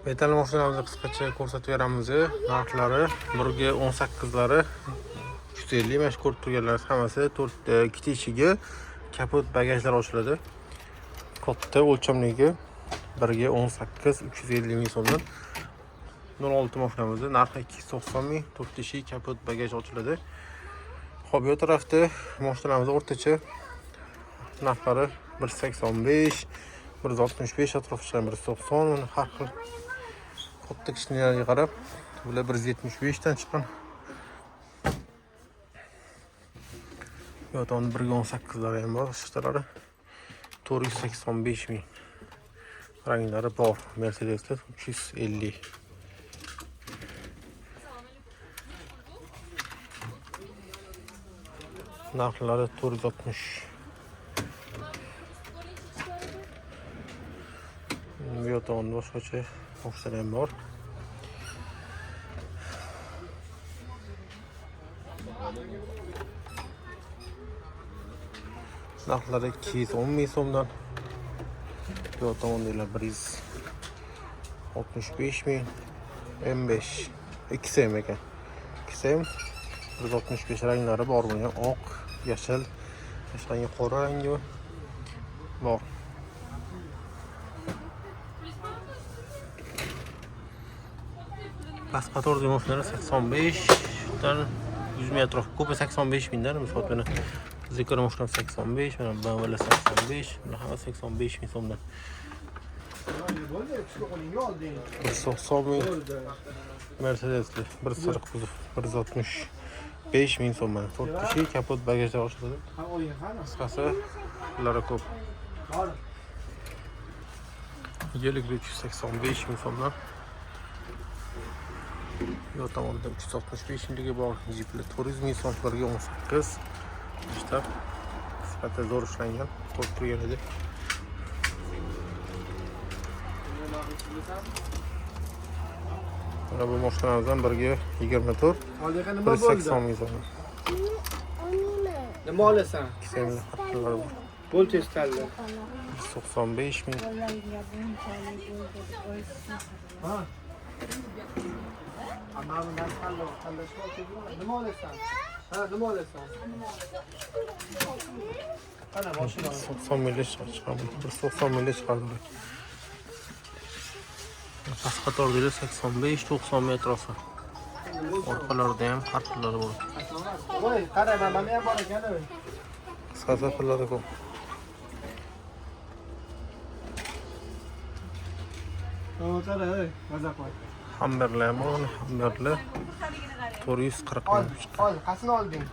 Metal mashinamizni qisqacha ko'rsatib beramiz. Narxlari 1 18lari 350, mana shu ko'rib turganlaringiz hammasi 4 ikkita eshigi, kapot, bagajlar ochiladi. Katta o'lchamligi 1 18 350 ming so'mdan. 06 mashinamizni narxi 290 ming, 4 eshik, kapot, bagaj ochiladi. Xo'p, bu tarafda mashinalarimiz o'rtacha narxlari 185, 165 atrofida, 190, uni har xil katta kichkinalarga qarab, bular 175 dan chiqqan. Bu yoqda 1.18lari ham bor, shishtalari 485 ming. Ranglari bor. Mercedeslar 350. Narxlari 460. Bu yoqda boshqacha mashinalar ham bor. Narxlari 210 ming so'mdan. Bu yoq tomondagilar 165 ming. M5 XM ekan. XM 165 ranglari bor buni ham oq, yashil, rangi qora rangi bor. Past qatorda mashinalar 85 dan 100 ming atrofi, ko'pi 85 mingdan. Misol mana Zeekr mashinasi 85, mana BMW 85, bular hammasi 85 ming so'mdan. Bo'ldi, kuchli qo'lingga olding. 190 ming Bo'ldi. Mercedesli, bir sariq kuzov 165 ming so'm mana. 4 kishi, kapot, bagajlar ochiladi. Ha, oling, qani? Qisqasi, ular ko'p. Bor. Yelikli 385 ming so'mdan. Bu tomonda 365 mingligi bor. Jeeplar 400 ming so'm, birga 18. Ishtab sifati zo'r ishlangan, ko'rib turgan edi. Mana bu mashinamizdan birga 24, Oldinga nima bo'ldi? 180 ming so'm. Nima olasan? Ikki xatlari bor. Bo'l tez tanla. 195 ming. Ha. Mana bundan tanla, tanlashga olib nima olasan? Ha, nima olasan? Qana mashina. 90 mingga chiqqan. 190 mingga chiqardi. Past qatordagilar 85, 90 ming atrofi. Orqalarida ham har xillari bor. Voy, qara, mana ham bor ekan. Qisqasi xillari ko'p. Qara, ey, maza qil. Hammerlar ham bor, mana Hammerlar 440 Ol, ming chiqqan. ol, qasini olding?